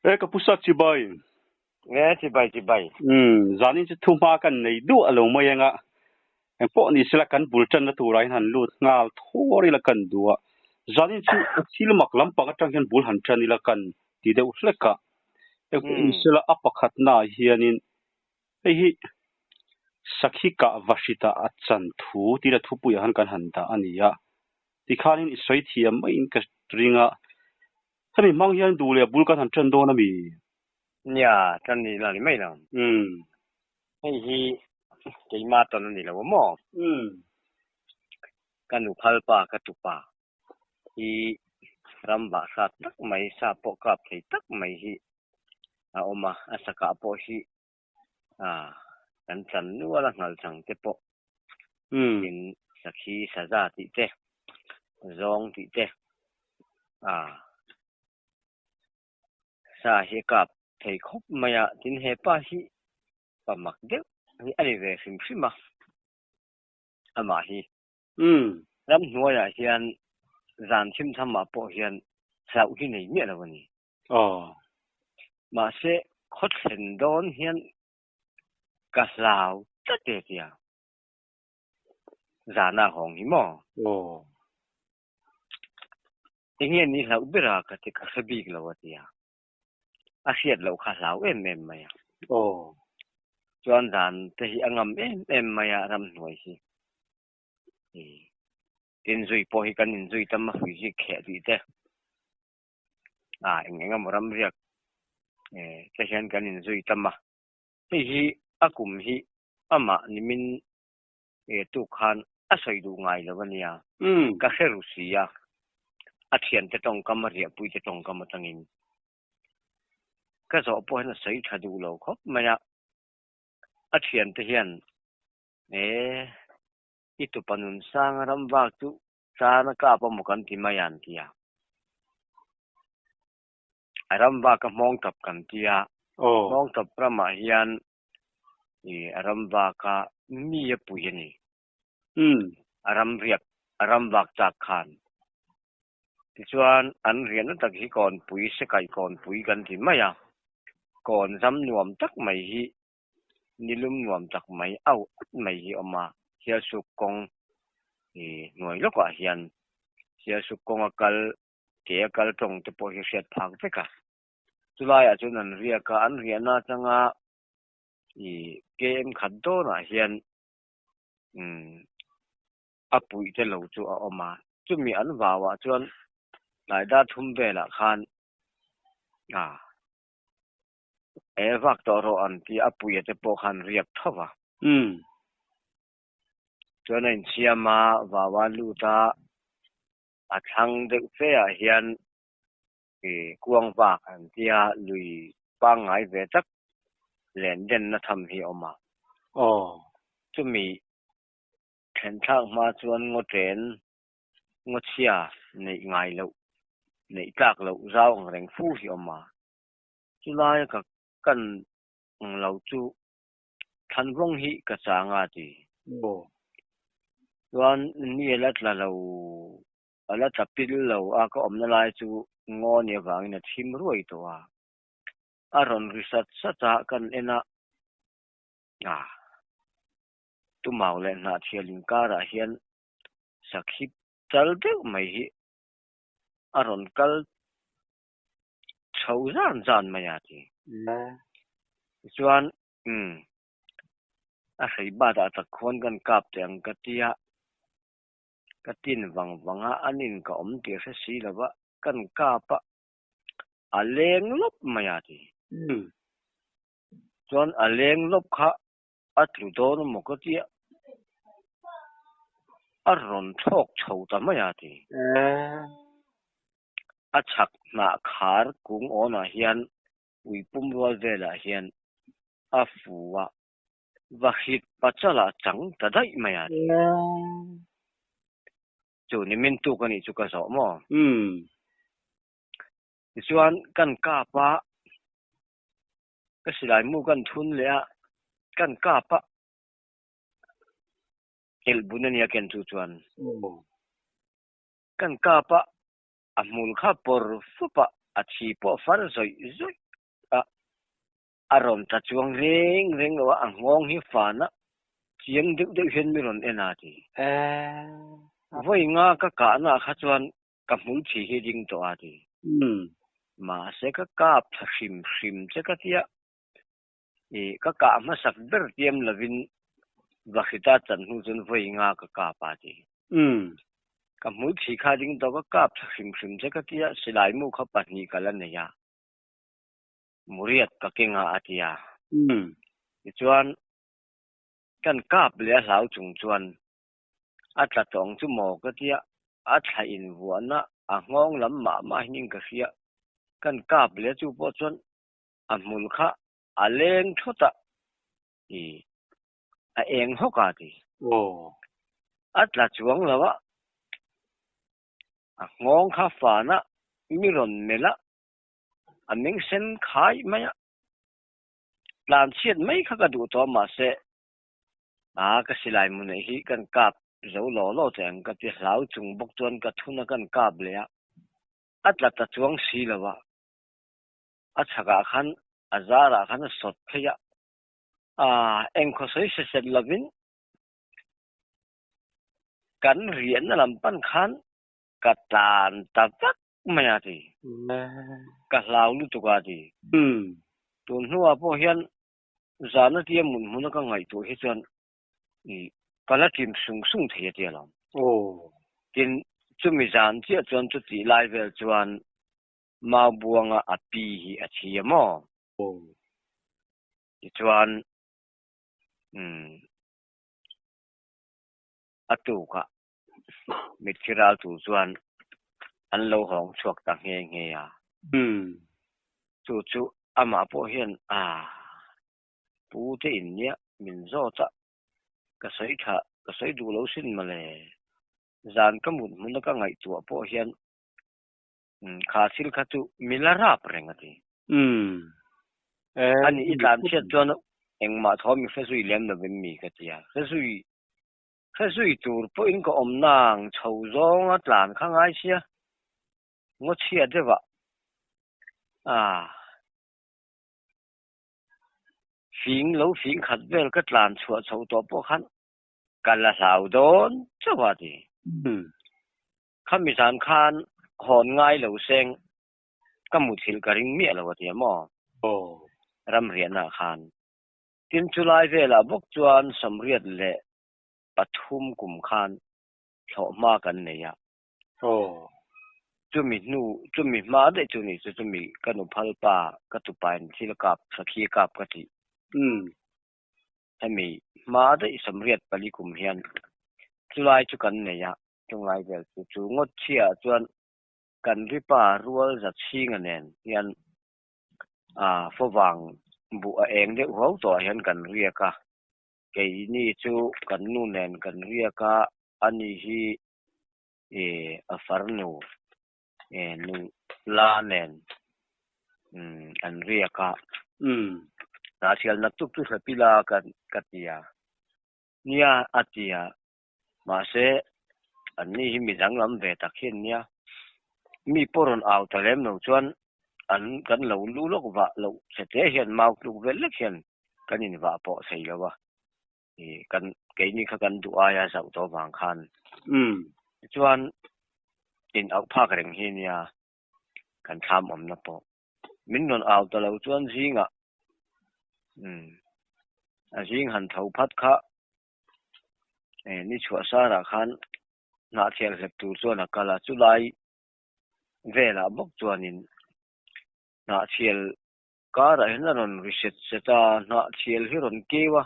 E ka pu sa chibai. E chibai chibai. Um zanin chu thu hma kan nei duh a lo mai anga eng pawh ni sela kan bul tanna turah hian han lut nghal thawr ila kan duh a zanin chu a thil mak lampang atang hian bul han tan ila kan ti deuh hlek a eng pawh ni sela a pakhatna ah hianin hei hi sakhi kah vahritah a chan thu tih a thupuiah khan kan han dah a ni a tikhanin i sawi thiam maiin ka ring a. Hemi hmang hian duh leh bul kan han ṭan dawn a mi? Nia, ṭan ni la ni mai lo. Umm. Hei hi keima tawn a ni lo a maw? Umm. Ka nu phal pa, ka tu pa hi ram vah hrat tak mai, sa pawh kap thei tak mai hi a awm a, a sakah pawh hi ah kan chan nual a nghal chang te pawh tin sakhi saza tih te zawng tih te ah sa hi a kap thei khawp mai a tin hepa hi pa mak deuh hi a ni ve hrim hrim a amah hi ramhnuaiah hian zan thim tham ah pawh hian hlauh hi nei miah lo a ni. Aw. Mahse, khaw thlen dawn hian ka hlau tlat e tia. Zana hawng hi maw? Aw. Enge ni hlauh ber a ka ti ka hre bik lo a tia. A hriat loh kha hlau em em mai a. Aw. Chuan zan te hi a ngam em em mai a ramhnuai hi. Tin zui pawh hi kan inzui tam a hrui hi kheh tih te. Ah eng eng emaw ram riak eh te hian kan inzui tam a, hei hi a kum hi amah nimin eh tuk khan a sawi duh ngai lo a nia, ka hre ru si a, a thiante tawngkam a riahpui te tawngkam atangin ka zawh pawh hian a sawi tha duh lo khawp mai a, a thiante hian eh i tupa nun sanga ram vak chu Chana kap a maw kan ti mai an ti a. A ram vak a hmawng tap kan ti a. Hmawng tap ramah hian i a ram vak a mi a pui a ni. A ram riak, a ram vak chak khan. Tichuan an riahna tak hi kawnpui, sekai kawnpui kan ti mai a. Kawn zam nuam tak mai hi nilum nuam tak mai au at mai hi a awm a, Sialsuk kawng ih hnuai lawkah hian Sialsuk kawnga kal ke a kal tawng te pawh hi hriat phak vek a, chulaiah chuan an riak a, an riahna atanga ih KM khat dawnah hian umm a puih te lo chu a awm a, chumi an vauah chuan tlai dar thum velah khan ah. E vak tawh rawh an ti a puia te pawh khan riak tho va. Chuan a insiam a, vaua lut a, a thlang deuh fe ah hian i kuang vak an tia lui pangngai ve tak len denna tham hi a awm a. Chumi then thlak hma chuan ngaw chen ngaw chhia neih ngai loh neih tlak loh zau ang reng fu hi a awm a. Chulai ka kan ang lo chu Thlanvawng hi ka chang a ti. Chuan ni a la tla lo, a la tla pil lo a, ka awmna lai chu ngaw ni avangin a thim ruai tawh a. A rawn ri sat sat a, kan en a, ah, tumau leh hnahthial inkarah hian sakhip chal deuh mai hi a rawn kal chho zan zan mai a ti. Tichuan umm a hrei bat ah tak khuan kan kap teh ang ka ti a, ka tin vang vang a, an in ka awm tih a hre si lo va, kan kap a, a leng lawp mai a ti. Chuan a leng lawp kha a tlu dawn a maw ka ti a, a rawn thlawk chho ta mai a ti. A chhak hnah khar kung awnah hian ui pum rual velah hian a fu a, va hlit pachalah chang ta daih mai a ti. Chu ni min tuk a nih chu ka zawh maw? Tichuan kan kap a, ka silai mu kan thun leh a, kan kap a, elh bun a nia ken chu chuan. Kan kap a, a hmul kha pawr fup a, a thi pawh far zawih zawih. A rawn tla chuang reng reng lo a, a nghawng hi fan a, chiang deuh deuh hian mi rawn en a ti. Vawi nga ka kahna ah kha chuan ka hmul thi hi ding tawh a ti. Mahse ka kap thla hrim hrim che ka tia, i ka kah hmasak ber tiam lovin Vahrita chan hnu chuan vawi nga ka kap a ti. Ka hmul thi kha ding tawh ka kap thla hrim hrim che ka tia, silai mu kha pahnih ka la nei a. Muriat ka keng a a ti a. Tichuan, kan kap leh a hlau chung chuan a tla tawng chu maw ka tia, a thla invuahna a nghawng lam mah mah hian ka hria. Kan kap leh chu pawh chuan a hmul kha a leng thawt a, i a eng hawk a ti. A tla chuang lo a, a nghawng kha fan a, mi rawn melh a, A meng sen khai mai a, tlan chhiat mai kha ka duh tawh a mahse a ka silai mu neih hi kan kap zo law law teh ang ka ti hlau chung bawk chuan ka thun a kan kap leh a, a tla ta chuang si lo a, a chhakah khan a zarah khan a sawt phei a, a engkhaw sawi se set lovin kan riahna lam pan khan ka tlan ta vak mai a ti. Ka hlau lutuk a ti. Tun hnuah pawh hian zan atia mun hmuna ka ngaihtuah hi chuan ka la ṭim sung sung thei a ti alawm. Tin, chumi zan chiah chuan chutih lai vel chuan Mau Buanga a pi hi a thi a maw? Tichuan, a tukah Mitthi ral tur chuan an lo hawng chhuak ta nghe nghe a. Chu chu amah pawh hian a pu te in nia min zawt a, ka sawi tha ka sawi duh lo sin mawle. Zan ka mut hmuna ka ngaihtuah pawh hian kha thil kha chu mi la rap reng a ti. Ani i tlan chhiat chuan engmah thaw mi hre zui lem lovin mi ka ti a, hre zui Hre zui tur pawhin ka awm nang chho zawnga tlan kha ngai sia, ngaw chhia deuh ah ah fing lo fing khat vel ka tlan chhuah chho tawh pawh khan ka la hlau dawn chauh a ti. Khami zan khan hawn ngai lo seng ka muthilh ka ring miah lo a ti a maw? Ramriahna ah khan. Tin chulai velah bawk chuan 83 kum khan thlawhhma kan nei a. Chumi hnu, chumi hma daih chu ni chu chumi ka nu phal pa, ka tupain thil a kap, sakhi a kap ka tih. Hemi hma daih 84 kum hian chulai chu kan nei a, chunglai vel chu chu ngawt chhiaah chuan kan ripa rual za chhinga nen hian Ah fawvang buh a eng deuh huau tawh ah hian kan riak a, keini chu kan nu nen kan riak a, ani hi ih a farnu ih nu la nen umm an riak a. Hnahsial naktuk chu hla pila ka ka ti a, nia a ti a, mahse anni hi mi danglam ve tak hi an nia, mi pawh rawn au ta lem lo chuan an kan lo lu lawk vah loh che te hian mau tluk vel lek hian kan in vah pawh thei lo a, ih kan keini kha kan duh aia zauh tawh vang khan tichuan in auh phak reng hi nia kan thlam awmna pawh min rawn au ta lo chuan zingah umm a zing han tho phat kha eh ni chhuah sarah khan hnah thial hlep tur chuan a kal a chulai velah bawk chuanin hnahchhial karah hian a rawn ri set set a, hnahchhial hi rawn keu a,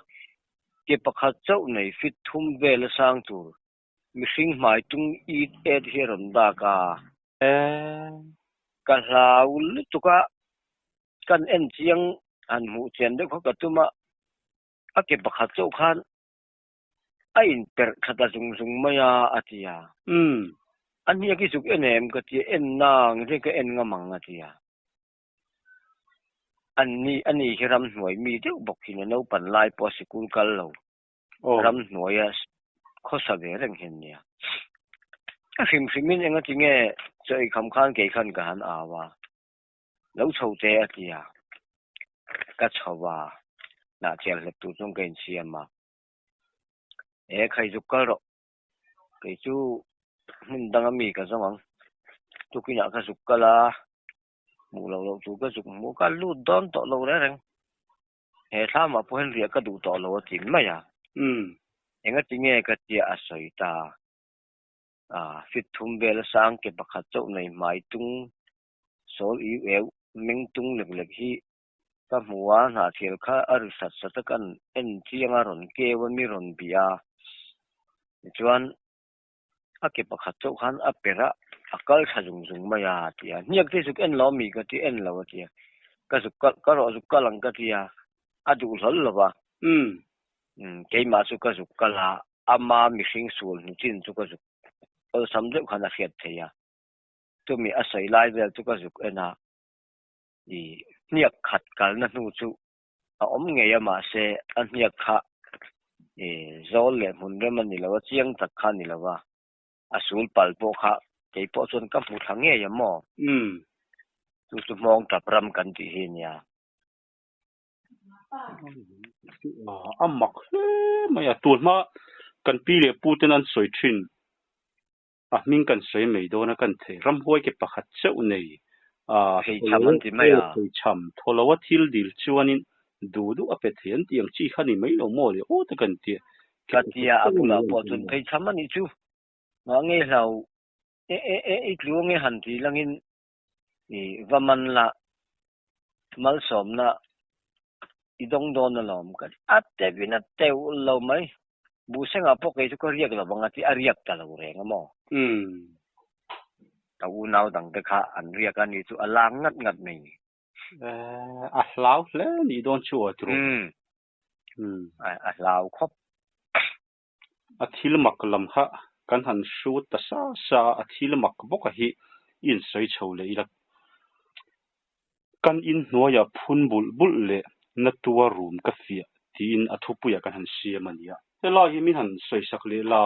ke pakhat chauh nei fit thum vel a sang tur mihring hmai tung it et hi a rawn dak a. Ka hlau lutuk a, kan en chiang han hmuh chian deuh kha ka tum a, a ke pakhat chauh khan A inperh tha ta zung zung mai a, a ti a. A hniak i zuk en em? ka ti a, en nang hian ka en ngam ang, a ti a. Anni, ani hi ramhnuai mi deuh bawk hian a naupan lai pawh a sikul kal lo, ramhnuaia khawsa ve reng hian nia. A hrim hrimin engati nge chaw eikham khan kei khan ka han au a, lo chho te, a ti a. Ka chho a, hnahchhiar hlep tur chuan ka insiam a. E khai zuk kal rawh, kei chu hmun danga mi ka zawng ang. Tukinah ka zuk kal a, hmuh loh loh tur ka zuk hmu ka lut dawn tawh lo reng reng. He thlamah pawh hian riah ka duh tawh lo a ti mai a. Engati nge ka tia a sawi ta. Fit thum vel a sang ke pakhat chauh nei hmai tung sawl iu eu meng tung lek lek hi ka hmu a, hnahthial kha a ri sat sat a kan en chiang a rawn keu a mi rawn bih a, tichuan a ke pakhat chauh khan a per a, a kal tha zung zung mai a ti a, hniak te zuk en lo ami ka ti en lo a ti a, ka zuk kal ka rawh zuk kal ang ka ti a, a duh hlawl lo va, keimah chu ka zuk kal a, ama mihring sual hnu chin chu ka zuk awlsam deuh khan a hriat thei a. Chumi a sawi lai vel chu ka zuk en a, i hniak khat kalna hnu chu a awm ngei a mahse a hniak kha i zawl leh hmun rem a ni lo a, chiang tak kha a ni lo a, a sul pal pawh kha kei pawh chuan ka hmu thla ngei a maw? Chu chu hmawng tap ram kan tih hi a nia. A mak hle mai a, tunhma kan pi leh pu ten an sawi thin. A hming kan sawi mai dawn a kan thei. Ramhuai ke pakhat chauh nei a Pheichham an ti mai a. Pheichham thaw lo a thil dil chuanin duh duh a pe thei an tih ang chi kha ni mai lo maw le aw te kan ti a. Ka tia a bulah pawh chuan pheichham a nih chu. Mah nge hlau e e e i tlu ange han ti langin i va man la malsawmna i dawng dawn alawm ka ti. A teuhin a teuh lo mai. Buhsengah pawh kei chu ka riak lo vang a ti, a riak ta lo reng a maw? Ka unau dangte kha an riak a ni chu a lang ngat ngat mai ni. A hlau hle nih dawn chu aw turu. A hlau khawp. A thil mak lam kha kan han hrut ta sa sa a, a thil mak bawk a hi i insawi chho leh ila. Kan inhnuaiah phun bulh bulh leh na tua room ka fiah tiin a thupuiah kan han siam a nia. Helai hi min han sawisak leh la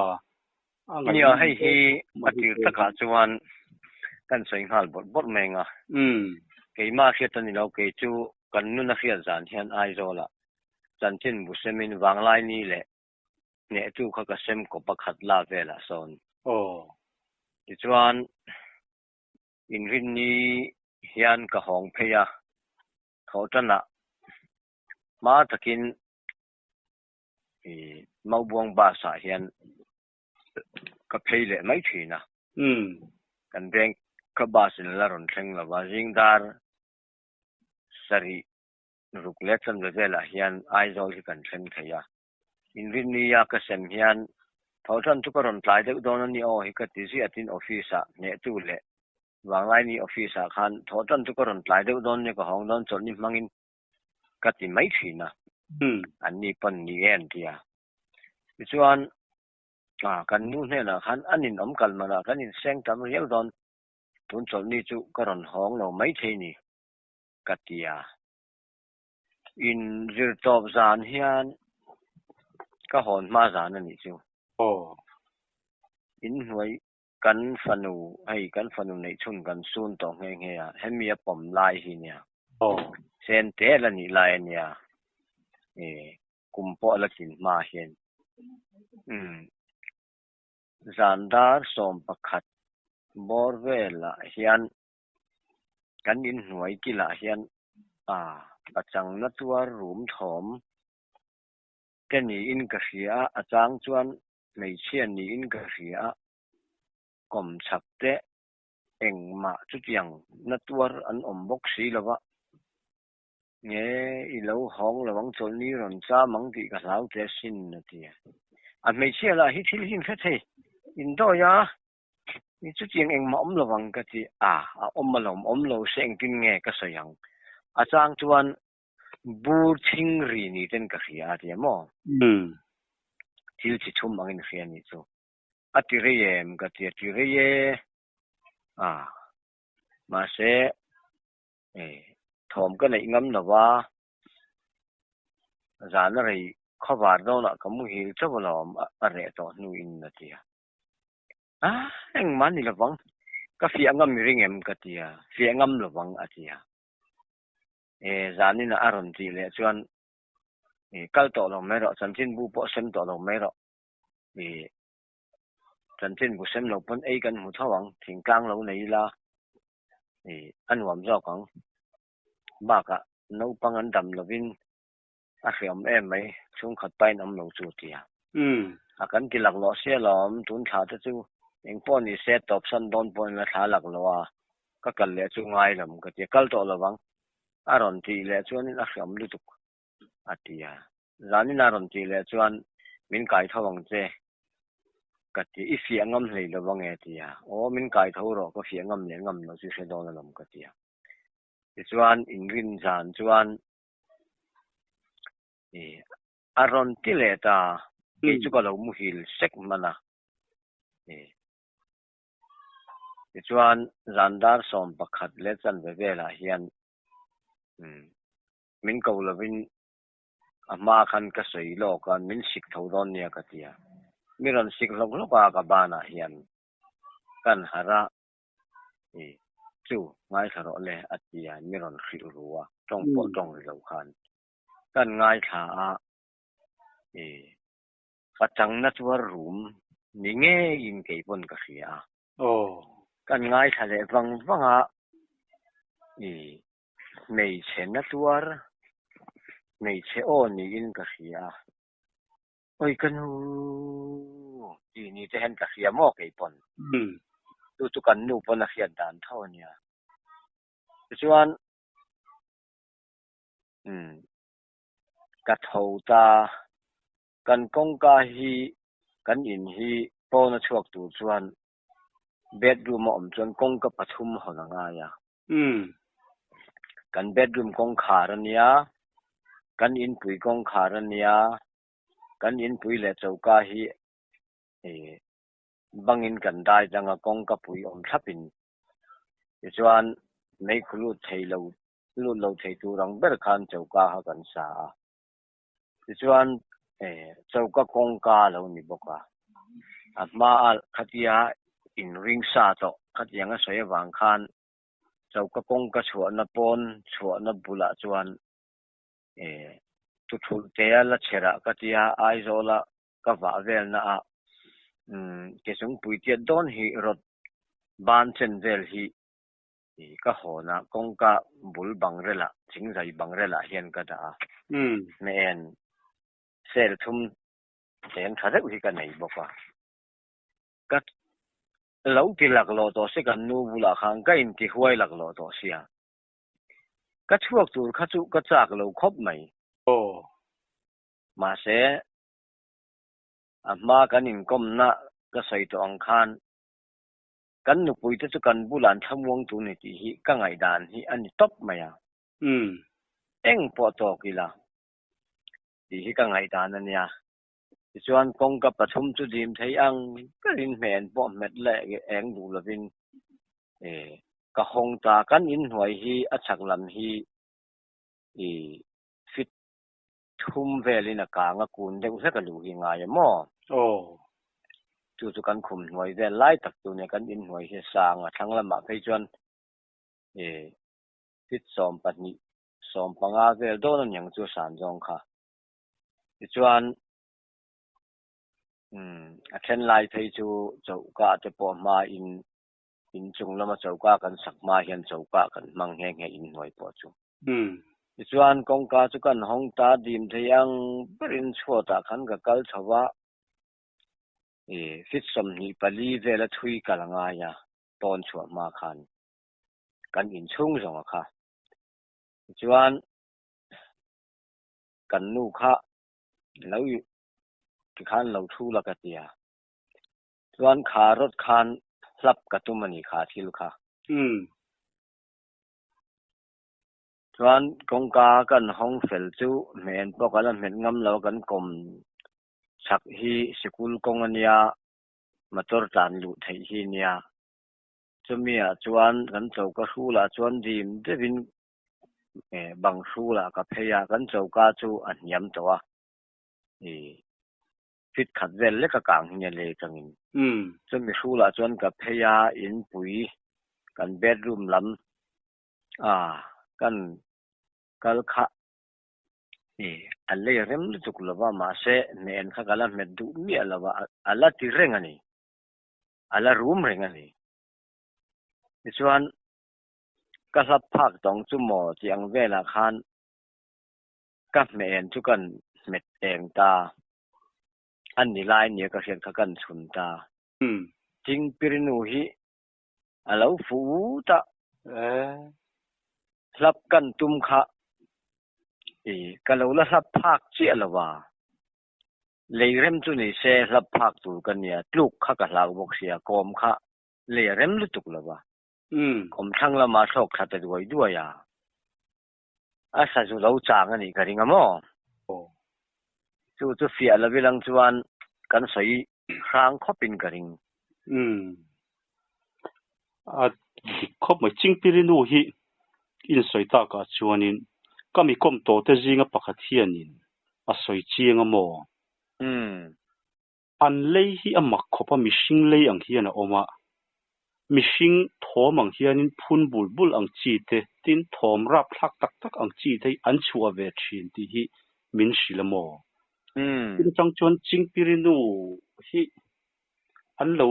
a ngaih Nia, hei hi a tir takah chuan kan sawi nghal bawrh bawrh mai ang a. Keimah hriat a ni lo, kei chu kan nuna hriat zan hian Aizawlah chanchin bu semin Vanglaini leh hnehtu kha ka sem kawp a khat la velah sawn. Aw. Tichuan, inrinni hian ka hawng phei a, thawhtanah hma takin i Maubuang bus ah hian ka phei leh mai thin a. Kan veng ka bus in la rawn thleng lo va, zingdar sarih ruk leh chanve velah hian Aizawl hi kan thleng thei a. Inrinnia ka sem hian Thawhtan chu ka rawn tlai deuh dawn a ni aw hi ka ti ziah tin office ah hnehtu leh Vanglaini office ah khan Thawhtan chu ka rawn tlai deuh dawn nia ka hawng dawn chawlhni hmangin ka ti mai thin a. An ni pawn ni e an ti a. Tichuan kan nu hnenah khan an inawm kal manah kan inseng tam riau dawn tun chawlhni chu ka rawn hawng lo mai thei ni. Ka ti a. In zir tawp zan hian ka hawn hma zan a nih chu. Aw. In hnuai kan fanu, hei kan fanu neih chhun kan sun tawh nghe nghe a, hemi a pawm lai hi nia. Aw. Sen te la nih lai a nia. E, kum pawh a la tlin hma hian. Umm. Zan dar 11 bawr velah hian Kan inhnuai kilah hian a pachangna tuar rum thawm te niin ka hria a, a chang chuan hmeichhia niin ka hria a, kawm chhak te engmah chutiang na tuar an awm bawk si lo va, nge i lo hawng lo ang chawlhni rawn cham ang tih ka hlau che asin a ti a. A hmeichhia lah hi thil hi in hre thei, indawi a. Ni chutiang engmah awm lo ang ka ti a, a awm alawm, awm lo se engtin nge ka sawi ang? A chang chuan bur chhing ri ni ten ka hria a ti a maw? Thil chi thum angin hria ni chu. A ti rei em ka ti a, ti rei e. A, mahse e thawm ka neih ngam lo va, zan a rei khawvar dawnah ka muhil chauh alawm a reh tawh hnuin a ti a. A, engmah ni lovang. Ka fiah ngam i ring em? ka ti a. Fiah ngam lovang a ti a. Zanin a rawn tih leh chuan kal tawh lo mai rawh, chanchinbu pawh sem tawh lo mai rawh. Chanchinbu sem lo pawn ei kan hmu tho ang, thingtlang lo nei ila a nuam zawk ang. Bakah naupang an dam lovin a hreawm em mai, chhungkhat pain awm lo chu tia. A kan ti laklawh sia lawm, tun thla te chu engpawh ni se tawpsan dawn pawhin la thla laklawh a, ka kal leh chu ngai lam ka ti a, kal tawh lovang a rawn tih leh chuanin a hreawm lutuk a ti a. Zanin a rawn tih leh chuan min kai tho ang che ka ti, i fiah ngam hlei lo ange a ti a, aw min kai tho rawh ka fiah ngam leh ngam lo chu i hre dawn alawm ka ti a. Tichuan inrin zan chuan a rawn ti leh ta, kei chu ka lo muhil sek hman a. Tichuan zan dar 11 leh chanve velah hian min ko lovin a hma khan ka sawi lawk a, min sik tho dawn nia ka ti a. Mi rawn sik hlawk hlawk a ka banah hian kan harh a, Chu, ngaithla rawh le, a ti a, mi rawn hrilh ru a, tawng pawh tawng ri lo khan. Kan ngaithla a, pachangna chuar rum ni ngeiin kei pawn ka hria a. Kan ngaithla leh vang vang a, hmeichhe na tuar, hmeichhe aw niin ka hria a. Oi ka nu tih ni te hian ka hria maw kei pawn. Chu chu kan nu pawn a hriat dan tho a nia. Tichuan umm ka tho ta, kan kawngka hi kan in hi pawn a chhuak tur chuan bedroom a awm chuan kawngka pathum hawn a ngai a. Kan bedroom kawngkhar a nia, kan inpui kawngkhar a nia, kan inpui leh choka hi bangin kan dai dang a, kawngka pui awm thlapin. Tichuan meikhu lut thei lo, lut lo thei tur ang ber khan choka kha kan sa a. Tichuan choka kawngka a lo ni bawk a, a hmaa khatia inring sa tawh khatiang a sawi avang khan choka kawngka chhuahna pawn chhuahna bulah chuan tuthulh te a la chherah ka tia Aizawla ka vah velna ah ke chungpui tiat dawn hi rawt ban chen vel hi ka hawn a, kawngka bul bang relah thingzai bang relah hian ka dah a, hmehen sel thum cheng tha deuh hi ka nei bawk a, ka lo ti laklawh tawh si kan nu bulah khan ka inti huai laklawh tawh sia. Ka chhuak tur kha chu ka chak lo khawp mai. Mahse, a hma kan inkawmna ka sawi tawh ang khan kan nupui te chu kan bulah an thlamuang tur ni tih hi ka ngaihdan hi a ni tawp mai a. Eng pawh tawk ila tih hi ka ngaihdan a nia. Tichuan kawngka pathum chu dim thei ang berin hmen pawh hmet leh eng duh lovin ka hawng ta. Kan inhnuai hi a chhak lam hi fit thum velin a kang a, kun deuh hlek a luh hi ngai em aw? Chu chu kan khum hnuai vel lai tak chu nia, kan inhnuai hi a sang a, thlang lamah phei chuan fit 12, 15 vel dawn a niang chu a san zawng kha. Tichuan a then lai phei chu choka te pawh hmain inchung lama choka kan sak hma hian choka kan hmang nghe nghe inhnuai pawh chu. Tichuan kawngka chu kan hawng ta dim thei ang berin chhuatah khan ka kal chho va, fit 24 vela thui kal a ngai a, pawn chhuah hma khan kan inchhung zawng a kha. Tichuan kan nu kha lo tikhan lo thu la ka ti a, chuan kha rawt khan hlap ka tum a ni kha thil kha. Chuan kawngka kan hawng fel chu hmen pawh kan la hmet ngam lo a, kan kawm chhak hi sikul kawng a nia, motor tlan luh theih hi a nia. Chumi ah chuan kan choka hrulah chuan dim deuhin bang hrulah ka phei a, kan choka chu a hniam tawh a, fit khat vel lek a kang hi nia lei atangin. Chumi hrulah chuan ka phei a, inpui kan bedroom lam kan Kal kha i a lei rem lutuk lo va, mahse hmeh kha ka la hmet duh miah lo va, a la ti reng a ni. A la rum reng a ni. Tichuan, ka hlap phak tawng chu maw tih ang velah khan ka hmeh en chu kan hmet eng ta. A ni lai nia ka hriat kha kan chhun ta. Chingpirinu hi a lo fuh vut a. Hlap kan tum kha i ka lo la hlap phak chiah lo a. Lei rem chu ni se hlap phak tur ka nia, tluk kha ka hlau bawk sia, kawm kha lei a rem lutuk lo a. Kawm thlang lama thlawk thla ta duai duai a. A sazu lo chang a nih ka ring a maw? Chu chu fiah lo ilang chuan kan sawi hrang khawpin ka ring. Umm. A dik khawp mai. Chingpirinu hi insawi takah chuanin ka mi kawm tawhte zinga pakhat hianin a sawi chiang a maw? Umm. An lei hi a mak khawp a, mihring lei ang hian a awm a. Mihring thawm ang hianin phun bul bul ang chi te, tin thawm rapthlak tak tak ang chi te hi an chhuah ve thin tih hi min hrilh a maw? Tin atang chuan Chingpirinu hi an lo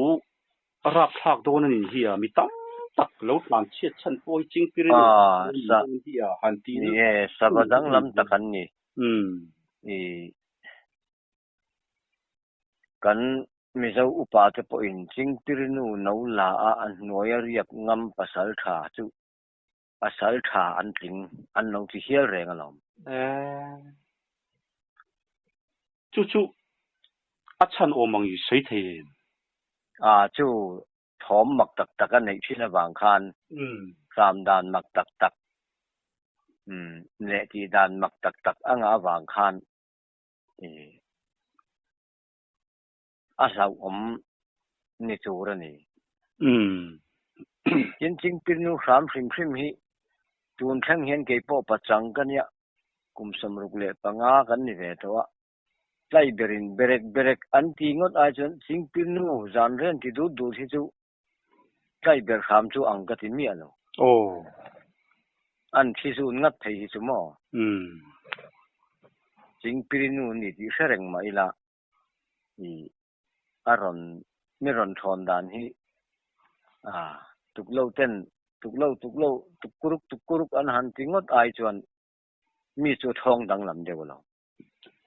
rapthlak dawn a nih hi a, mi tam tak lo tlan chhiat chhan pawh hi Chingpirinu an ni dawn hi a han tih na. Ni e, sava danglam tak an ni. Kan Mizo upa te pawhin Chingpirinu no la a a hnuaia riak ngam pasal tha chu pasal tha an tling an lo ti hial reng alawm. Chu chu a chhan awm ang i sawi thei em? A chu thawm mak tak tak a neih thin avang khan hram dan mak tak tak leh tih dan mak tak tak a ngah avang khan a hlauhawm ni tur a ni. Tin, Chingpirnu hram hrim hrim hi tun thleng hian kei pawh pachang ka nia, kum 65 kan ni ve tawh a, tlai berin berek berek an ti ngawt ai chuan Chingpirnu zan ren ti dut dut hi chu tlai ber hram chu ang ka ti miah lo. An thi zun ngat thei hi chu maw? Chingpirinu ni tih hre reng mah ila i a rawn mi rawn thawn dan hi a tuklo ten tuklo tuklo tukkuruk tukkuruk an han ti ngawt ai chuan mi chu thawng danglam deuh lo.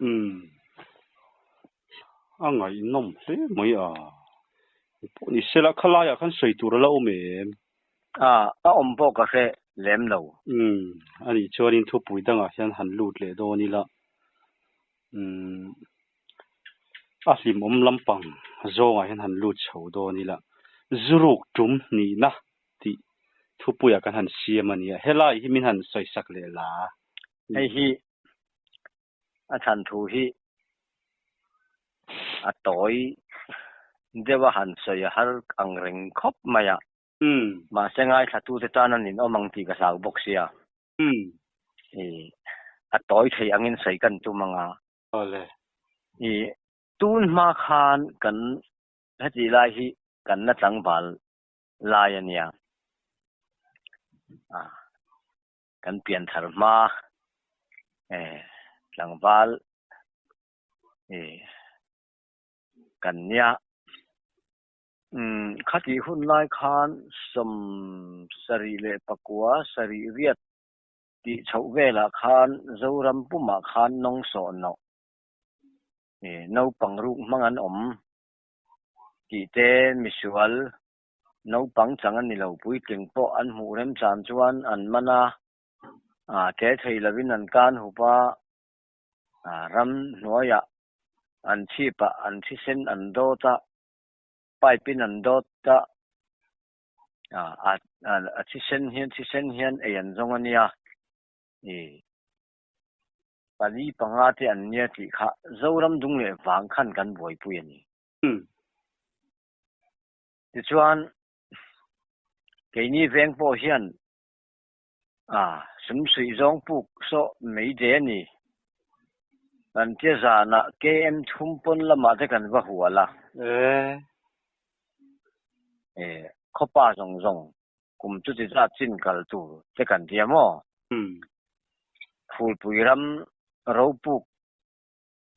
Umm. A ngaihnawm hle mai a. Pawh ni sela khalaiah khan sawi tur a la awm em? A, a awm pawh ka hre lem lo. Umm, a nih chuanin thupui dangah hian han lut leh dawn ila. Umm, a hlimawm lampang zawngah hian han lut chho dawn ila. Zuruk tum nihna tih thupuiah kan han siam a nia. Helai hi min han sawisak leh la. Hei hi a chhan thu hi a tawi deuh a han sawi a har ang reng khawp mai a. Mahse ngaithlatute tan an inawm ang tih ka hlau bawk sia. A tawi thei angin sawi kan tum ang a. Tun hma khan kan hetih lai hi kan la tlangval lai a nia. Kan pianthar hma tlangval kan nia. Khatih hun lai khan 74 7 tih chhoh velah khan Zoram pumah khan nawng sawh nawh naupang ruk hmang an awm tih te misual Naupang chang a ni lo, puitling pawh an hmuh remchan chuan an man a, ṭe thei lovin an kan hup a, ram hnuaiah an chhip a, an thisen an dawt a, pipe in an dawt a, a thisen hian thisen hian ei an zawng a nia, pali panga te an nia tih kha Zoram dung leh vang khan kan buaipui a ni. Tichuan, keini veng pawh hian sumsuih zawng puk sawh mai de a ni. Kan tia zanah KM thum pawn lamah te kan va hual a. Khawpa zawng zawng kum chuti zat chin kal tur te kan tia maw? Phulpui ram ropuk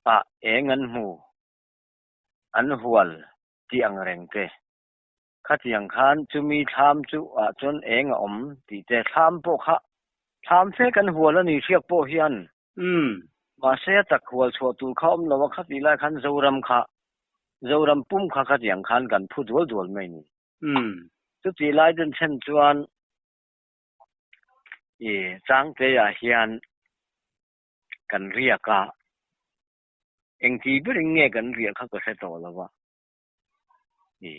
ah eng an hmu, an hual tih ang reng te. Khatiang khan chumi thlam chu ah chuan eng a awm tih te thlam pawh kha thlam fe kan hual a ni hriak pawh hian. Mahse a tak hual chhuah tur kha awm lo a khatih lai khan Zoram kha Zoram pum kha khatiang khan kan phu dual dual mai ni. Chutih lai den thlen chuan i Changte-ah hian kan riak a, engti berin nge kan riah kha ka hre tawh lo a. I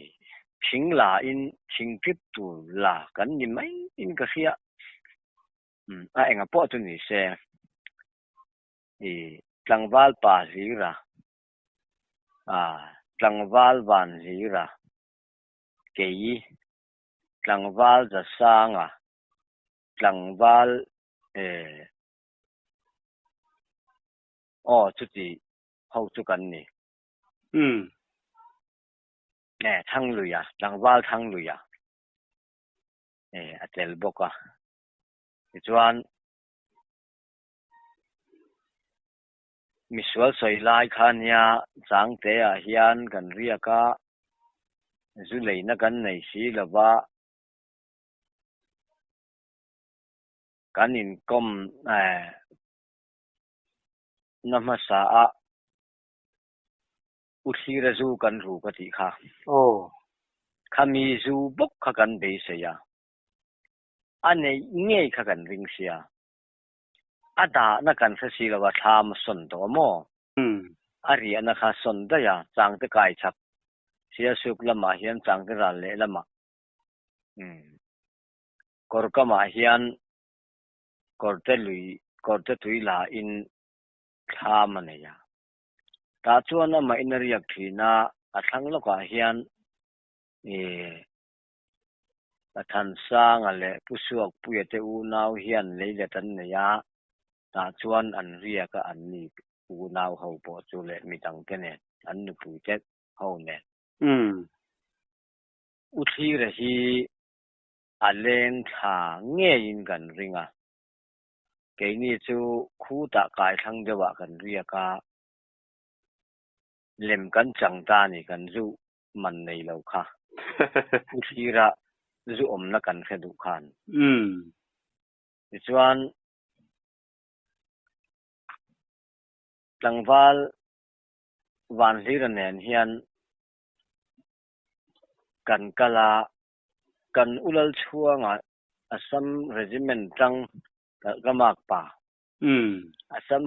thing la in thing ṭip tur la kan ni mai in ka hria. A enga pawh chu ni se, i tlangval pa hlira, tlangval van hlira, kei tlangval Zasanga, tlangval eh aw chuti ho chu kan ni. Eh Thangluia, tlangval Thangluia eh a tel bawk a. Tichuan misual sawi lai kha nia Changte ah hian kan riak a, zu leina kan nei si lova, kan inkawm na hmasa a u thlira zu kan ru ka tih kha. Khami zu bawk kha kan beisei a, a neih ngei kha kan ring sia. A dahna kan hre si lo a, thlam a sawn tawh a maw? A riahna kha sawn daih a, changte kai chak Sialsuk lamah hian changte ral leh lamah kawr kamah hian kawrte lui kawrte tui la in thlam a nei a. Tah chuan amah in a riak thin a, a thlang lawkah hian ih Pathansanga leh Pu Suakpuia te unau hian leilet an nei a, tah chuan an riak a an ni unau ho pawh chu leh midang te nen, an nupui te ho nen. U Thlira hi a leng thla ngeiin kan ring a, keini chu khutah kaithlang deuhah kan riak a, lem kan chang ta a ni kan zu man nei lo kha. U thlira zu awmna kan hre duh khan. Tichuan tlangval Vanhlira nen hian kan kal a, kan Ulal chhuanga Assam Regiment tang ka makpa Assam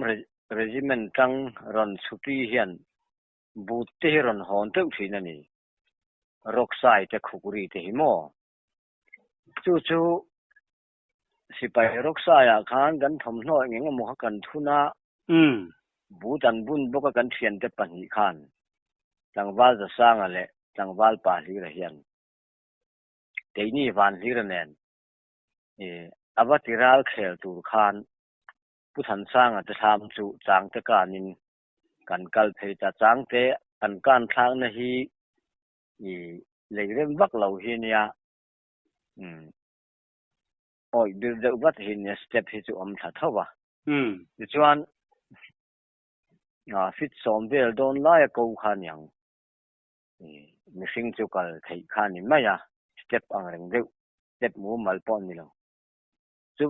Regiment tang rawn chhupi hian But te hi rawn hawn teuh thin a ni. Rawksai te khukri te hi maw? Chu chu sipai rawksai ah khan kan thawmhnaw eng eng emaw kha kan thun a, but an bun bawk a kan thiante pahnih khan Tlangval Zasanga leh Tlangval Pa Hlira hian keini Van Hlira nen a va ti ral khel tur khan Pu Thansanga te thlam chu changte kanin Kan kal phei ta chang te kan kan thlakna hi i lei rem vak lo hi nia umm awih bir deuh vat hi nia step hi chu awm thla tho a. Tichuan fit sawm vel dawn laia ko kha niang mihring chu kal theih kha ni mai a step ang reng deuh step mumal pawh ni lo. Chu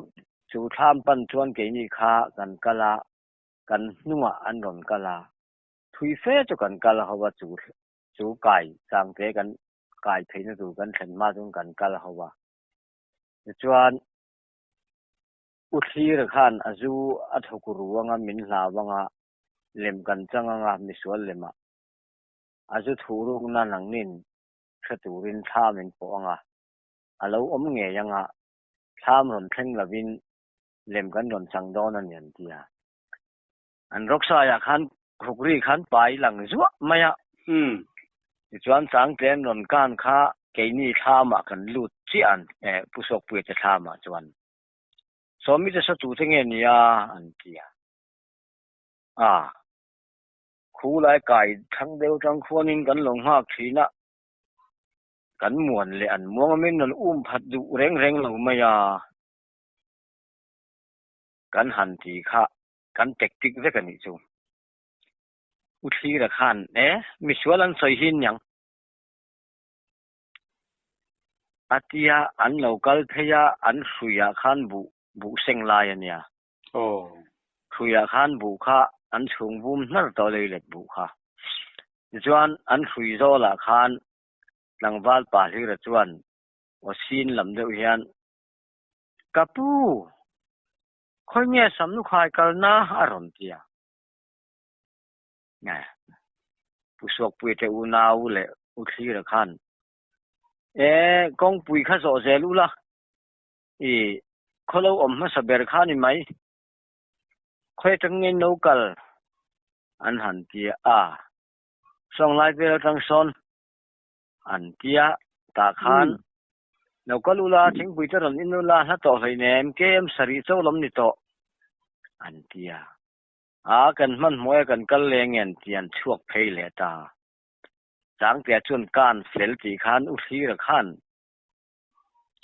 chu thlam pan chuan keini kha kan kal a kan hnungah an rawn kal a, thui fe chu kan kal ho a, chu chu kai changte kan kai theihna tur kan thlen hma chuan kan kal ho a. Tichuan U Thlira khan a zu a thawk ru anga min hlau anga lem kan chang anga misual lemah a zu thuh rukna nangnin hre turin thla min pawh anga a lo awm ngei anga thlam rawn thleng lovin lem kan rawn chang dawn a ni an ti a. An rawksaiah khan khukri khan pai lang zuah mai a. Tichuan Changte an rawn kan kha keini thlamah kan lut chiah an eh Pu Sawkpuia te thlamah chuan Sawmi te sa tute nge nia an ti a. A khu lai kai thlang deuh tang khuanin kan lo nghak thin a. Kan muan leh an muang amin rawn um phat duh reng reng lo mai a. Kan han ti kha kan tactic vek a nih chu. U Thlira khan e misual an sawi hi niang a tia an lo kal phei a an hruiah khan buh buh seng lai a nia. Hruiah khan buh kha an chhung vum hnar tawh leilet buh kha. Tichuan an hrui zawlah khan tlangval pa Hlira chuan aw sin lam deuh hian Ka pu, khawi nge Samlukhai kalna a rawn ti a? Nge, Pu Suakpuia te unau leh U Thlira khan, E, kawngpui kha zawh zel ula, i khaw lo awm hmasa ber kha ni mai, khawi atang nge in lo kal? an han ti a, Sawnglai vel atang sawn an ti a, tah khan lo kal ula, thingpui te rawn in ula, hla tawh hleinem, KM sarih cho lam ni tawh an ti a. A, kan hmanhmawh e, kan kal leng e an ti, an chhuak phei leh ta. Changtea chuan kan fel tih khan U Thlira khan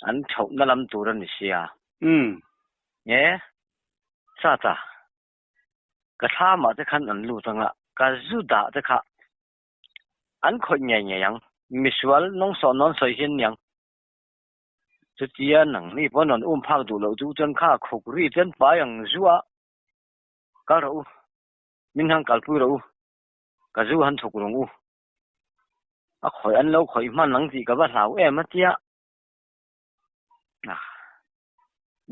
an chhohna lam tur a ni sia. Nge, Sata, ka thlamah te khan an lut anga, ka zu dah te kha An khawih ngei ngei ang. Misual nawngsawh nawn sawi hian niang. Chutia nangni pawh nawn um phak duh loh chu chuan kha khuk ri chuan pai ang zu a, kal rawh u, min han kalpui rawh u, ka zu han chhuk rung u. A khawih an lo khawih hman ang tih ka va hlau em a tia.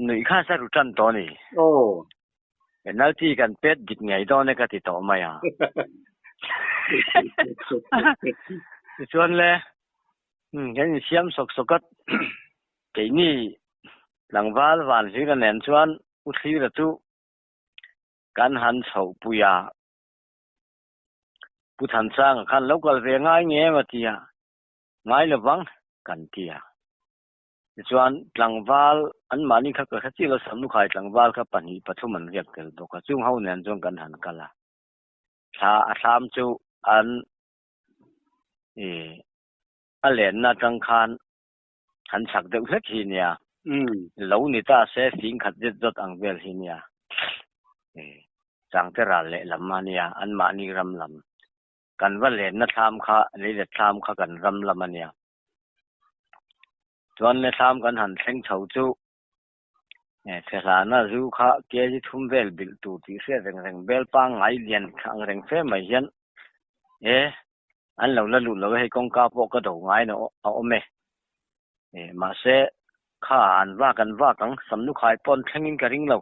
Nuih kha sa ru tan tawh a ni. Aw. Penalty kan pet dik ngei dawn e ka ti tawh mai a. Tichuan le, kan insiam sawk sawk a, keini tlangval van hlira nen chuan U Thlira chu kan han chhoh pui a. Pu Thansanga khan lo kal ve ngai nge em a ti a, ngai lovang kan ti a. Tichuan tlangval anmahni kha ka hre chiah lo, Samlukhai tlangval kha pahnih pathum an riak tel bawk a, chung ho nen chuan kan han kal a. Thla a thlam chu an ih a lenna atang khan han chhak deuh hlek hi nia, lo ni ta se fing khat zet zawt ang vel hi nia, ih Changte ral lehlam a nia, anmahni ram lam. Kan va lenna thlam kha, leilet thlam kha kan ram lam a nia. Chuan le thlam kan han thleng chho chu Thehlana zu kha kg thum vel bilh tur tih hriat reng reng bel pangngai lian ang reng fe mai hian e an lo la lut lo e, hei kawngka pawh ka do ngai na a awm e. Mahse kha an vak an vak ang, Samlukhai pawn thlengin ka ring lo.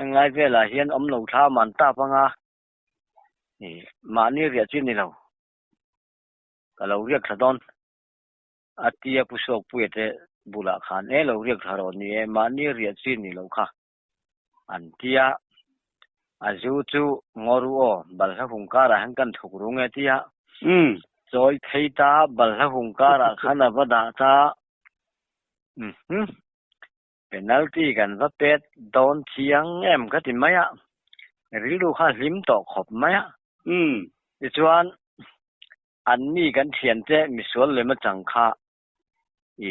Englai velah hian awm lo thlam an tap anga mahni riah chi ni lo. Ka lo riak thla dawn. A tia Pu Suakpuia te bulah khan e lo riak thla rawh ni e, mahni riah chi ni lo kha an tia. A zu chu ngaw ru aw, balhla hung karah hian kan thuk rung e tia. Chawi thei ta balhla hung karah khan a va dah ta. Umm penalty kan va pet dawn chiang em ka ti mai a, rilru kha hlim tawh khawp mai a. Tichuan An mi kan thiante misual lem atang kha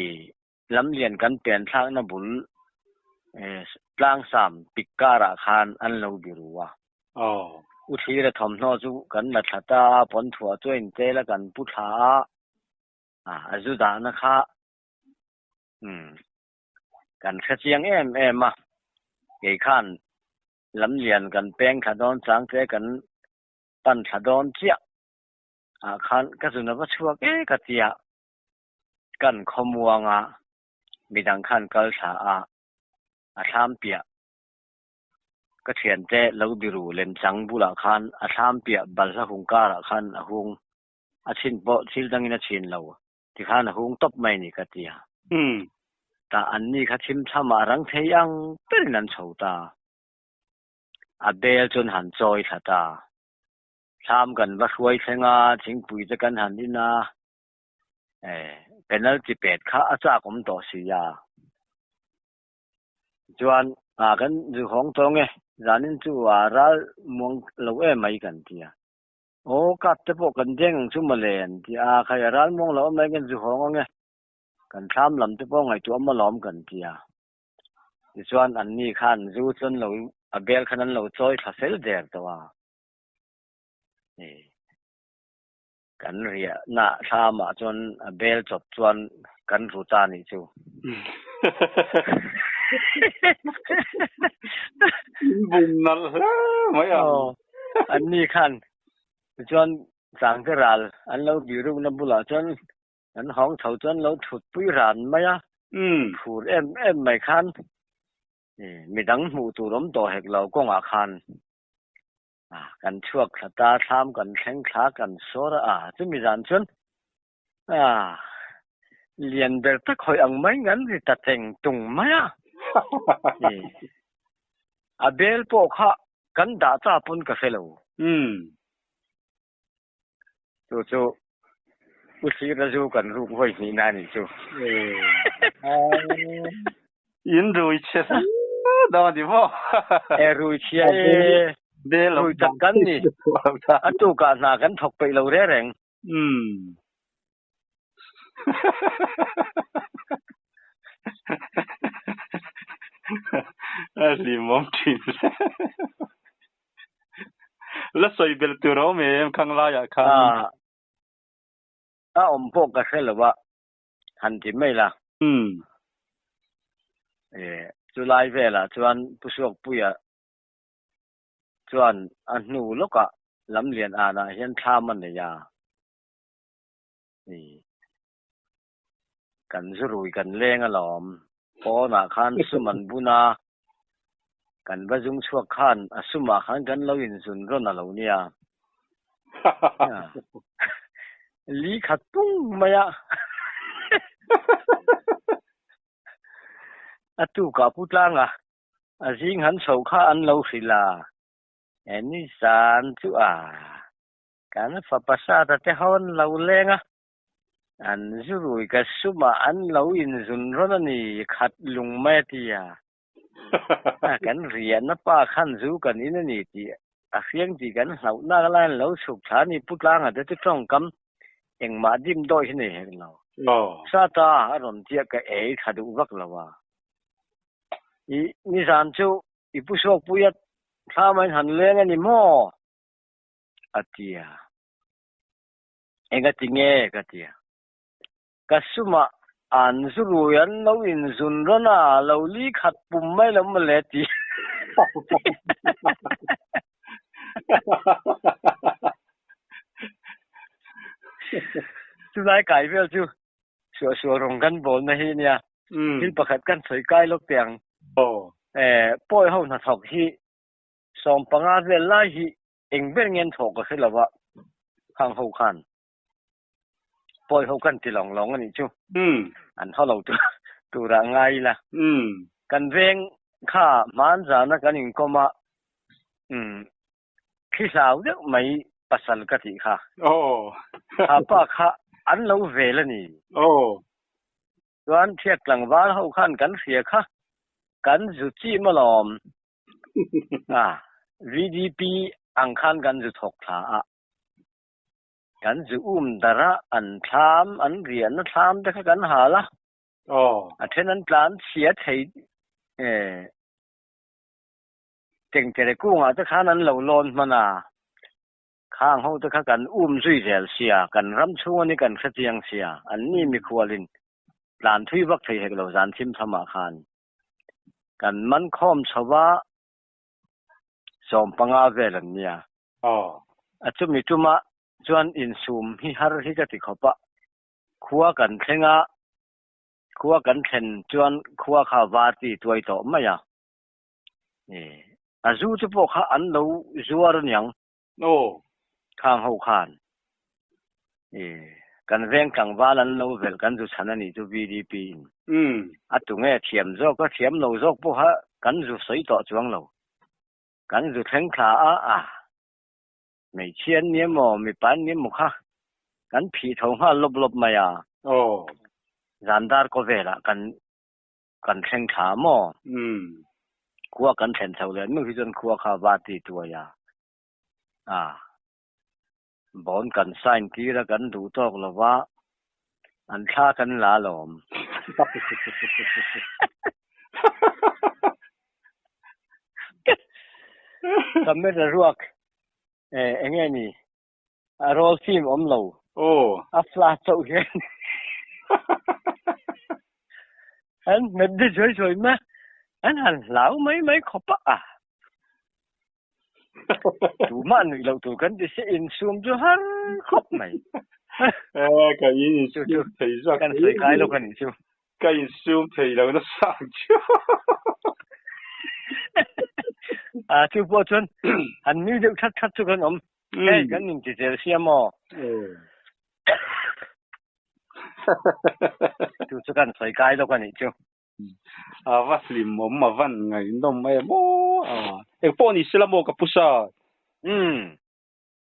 i lamlian kan pen thlakna bul tlangsam pik karah khan an lo biru a. U Thlira thawmhnaw chu kan la thla ta a, pawnthuah chu a intel a, kan pu thla a, a zu dahna kha kan hre chiang em em a, kei khan lamlian kan peng thla dawn changte kan pan thla dawn chiah. Ah khan ka zun a va chhuak e ka tia, kan khawmuang a, midang khan kal thla a, a thlam piah ka thiante lo biru lemchang bulah khan a thlam piah balhla hung karah khan a hung a chhin pawh thil dangin a chhin lo tikhan a hung tawp mai ni ka tia. Tah anni kha thim thlamah rang thei ang berin an chho ta, a bel chuan han chawi thla ta. Thlam kan va hruai thleng a, thingpui te kan han in a, penalty pet kha a chak awm tawh si a. Tichuan kan zu hawng tawng e, zanin chu a ral muang lo em mai kan ti a. Aw kap te pawh kan deng ang chu mawle an ti a, khai a ral muang lo em mai kan zu hawng ang e, kan thlam lam te pawh ngaihtuah awm alawm kan ti a. Tichuan anni khan zu chu an lo a bel khan an lo chawi thla fel der tawh a. Kan riahna thlamah chuan a bel chawp chuan kan ru ta nih chu. In bum nalh hle mai a. Aw, anni khan tichuan Sangte ral an lo birukna bulah chuan an hawng chho chuan lo thutpui ran mai a. Phur em em mai khan midang hmuh tur awm tawh hek lo kawngah khan. A, kan chhuak thla ta, thlam kan thleng thla kan sawr a, a, chumi zan chuan a, lian ber tak hawi ang mai ngan ri ta cheng tung mai a. I, a bel pawh kha kan dah ta pawn ka hre lo. Chu chu U Sira zu kan ruk vawi hnihna a nih chu. In rui chhe hle dawn a ni maw? E rui chhia e, rui tak kan ni. A tukah hna kan thawk peih lo reng reng. A hlimawm thin hle. La sawi belh tur a awm em khang laiah khan? A awm pawh ka hre lo a, han ti mai la. Chu lai velah chuan Pu Suakpuia chuan a hnu lawkah Lamlian anah hian thlam a nei a. Kan zu rui kan leng alawm. Pawnah khan sum an bun a, kan va zung chhuak khan a sumah khan kan lo inzun rawn a lo nia. Li khat pung mai a. A tukah Pu Tlanga a zing han chhoh kha an lo hrilh a, Ni zan chu a. Kan fapa Sata te ho an lo leng a, an zu rui ka sumah an lo inzun rawn a ni, khat lung mai a ti a. Kan riahna pa khan zu kan in a ni tih a hriang tih kan hlauhnak laiin an lo chhuk thla a ni, Pu Tlanga te chu tawngkam engmah dim dawi hi nei hek lo. Sata a rawn tia ka ei tha duh vak lo a. I nizan chu i pu Suakpuia thla maiin han leng a ni maw? A ti a. Engati nge? ka ti a. Ka sumah an zu rui an lo inzun rawn a, lo li khat pum mai lo mawle a ti. Chulai kai vel chu suahsual rawng kan bawlna hi nia. Thil pakhat kan sawi kai lawk teh ang. Pawi ho hnathawk hi 15 vel lai hi eng ber nge an thawh ka hre lo a, khang ho khan pawi ho kan ti lawng lawng a nih chu. An haw lo turah ngai ila. Kan veng kha hman zana kan inkawm a, thli hlau deuh mai pasal ka tih kha. Kha pa kha an lo vel a ni. Chuan thiat tlangval ho khan kan hria kha kan zu chim alawm. A, VDP ang khan kan zu thawk thla a, kan zu um darh a, an thlam, an riahna thlam te kha kan hal a, a then an tlan chhia thei e, tengtere kungah te khan an lo lawn hman a, khang ho te kha kan um zui zel sia, kan ram chhung ani kan hrechiang sia, an ni mikhualin tlan thui vak thei hek lo zan thim thamah khan. Kan man khawm chho va, 15 vel an nia. A chumi tuma chuan insum hi har hi ka ti khawp a, khua kan thleng a, khua kan thlen chuan khua kha var ti tuai tawh mai a. A zu chu pawh kha an lo zuar aniang. Khang ho khan kan veng tlangval an lo velh kan zu chhan a nih chu VDP in. A tu nge thiam zawk a thiam lo zawk pawha kan zu sawi tawh chuang lo. Kan zu thleng thla a, a hmeichhia an ni emaw mipa an ni emaw kha kan phih tho nghal lawp lawp mai a. Zan dar kaw velah kan kan thleng thla maw? Khua kan thlen chho leh nu hi chuan khua kha va ti tuai a. A bond kan sign tir a kan duh tawk lo va, an thla kan la alawm. Camera ruak eh enge ni a roll film awm lo. Aw. A flash chauh hian an hmet de zuai zuai mai a, an han hlau mai mai khawp a. Tumah nuih loh tur kan ti se insum chu har khawp mai. Eh, ka insum thei zawk. Kan sawi kai lo ka nih chu. Ka insum thei lo nasa ang chu. Ah, chu pawh chuan han nui deuh that that chu kan awm. Hei, kan inti zel sia maw? Chu chu kan sawi kai lo ka nih chu. A va hlim awm a van ngaihnawm em aw. Engpawh ni sela maw ka pu sa? Umm.